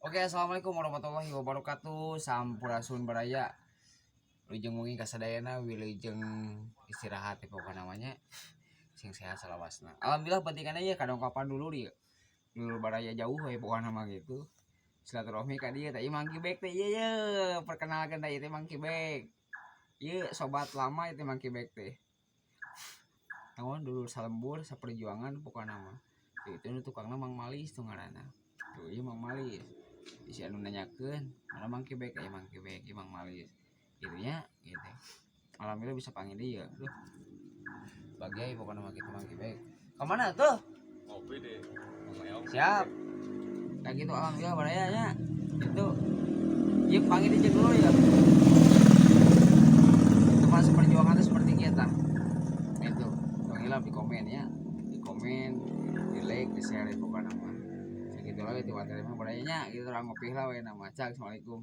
Oke, assalamualaikum warahmatullahi wabarakatuh. Sampurasun, baraya. Wilujeng wengi kasadayana, wilujeng istirahat ya pokokna namanya. Sing sehat salawasna. Alhamdulillah pentingan aja kadang kapan dulu dia. Dulu baraya jauh we pokokna mah gitu. Silaturahmi ka dieu teh, ieu Mang Kibek teh, ieu ye. Perkenalkan teh, ieu teh Mang Kibek. Ieu sobat lama itu Mang Kibek teh. Naon, dulu salembur saperjuangan pokokna mah. Tuh, itu nu tukangna Mang Malis tuh ngaranna. Tuh, ieu Mang Malis. Bisi anu nanyakeun, mana Mang Kibek, ieu Mang Kibek, ieu Mang Malis. Gitu nya, gitu. Alhamdulillah bisa panggil dia. Duh. Bagai pokoknya mah gitu Mang Kibek. Kemana tuh? Ngopi deh. Mang Eong. Siap. Kayak gitu, alhamdulillah baraya nya. Itu. Ieu panggil dia dulu ya. Teman seperjuangan itu seperti kita. Itu. Tong hilap di komen ya. Di komen, di like, di share pokoknya mah. Segitu lagi ti materi mah, baraya nya, gitu, orang ngopi lah we nama. Cak, assalamualaikum.